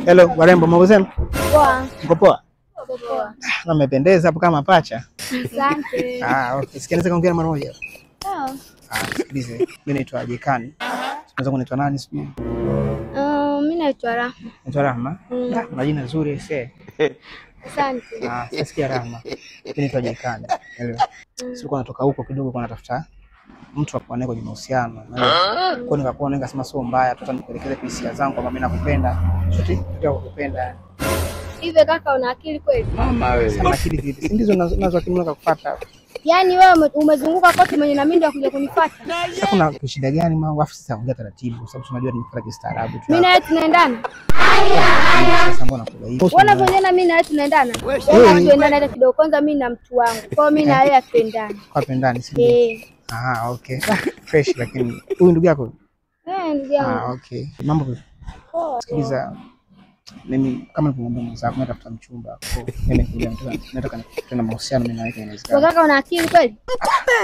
Hello, warembo, mambo zenu? Poa. Mko poa? Poa. Na mmependeza hapo kama pacha. Asante. Ah, okay. Sikiliza, kaongea mara moja. Sawa. Ah, sikilize. Mimi naitwa Jekani. Unaweza kuniita nani sijui? Mimi naitwa Rahma. Naitwa Rahma. Mm. Ah, una jina zuri ese. Asante. Ah, sasa Rahma. Mimi naitwa Jekani. Hello. Sikuwa natoka huko kidogo kwa natafuta mtu wa kuwa naye kwenye mahusiano. Kwa nikakuwa nikasema sio mbaya, tu nikuelekeze hisia zangu kwamba mimi nakupenda. Shote kukupenda. Hivi kaka una akili kweli? Mama wewe. Sasa akili vipi? Si ndizo nazo akili mnaka kufuata. Yaani wewe umezunguka kote mwenye na mimi ndio kuja kunifuata. Sasa kuna shida gani mama? Afu sasa ongea taratibu sababu tunajua nimekufuata kistaarabu tu. Mimi na wewe tunaendana? Sasa mbona kula hivi? Wewe unavyoniona mimi na wewe tunaendana? Wewe tunaendana hata kidogo. Kwanza mimi na mtu wangu. Kwa hiyo mimi na yeye hatuendani. Kwa pendani si ndio? Eh. Ah, okay. Fresh lakini huyu ndugu yako? Eh, ndugu yangu. Ah, okay. Mambo vipi? Poa. Sikiliza, mimi kama nilivyomwambia mwenzako natafuta mchumba. Kwa mimi nikuja nataka tuna mahusiano mimi na wewe inawezekana. Wewe kaka una akili kweli?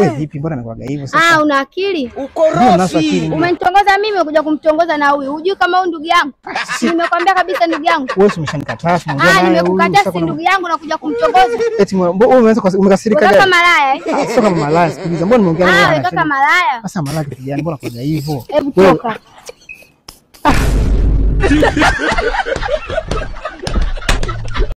Wewe vipi, mbona nakuaga hivyo sasa? Ah, una akili? Ukorofi. Umenitongoza mimi kuja kumtongoza na huyu. Hujui kama huyu ndugu yangu? Nimekwambia kabisa ndugu yangu. Wewe umeshanikataa, si Ah, nimekukataa si ndugu yangu na kuja kumtongoza. Eti wewe umeanza umekasirika gani? Kama malaya eh? Sio kama malaya, sikiliza. Mbona nimeongea naye? Ah, wewe kaka malaya. Sasa malaya kitu gani? Mbona kuja hivyo? Hebu toka.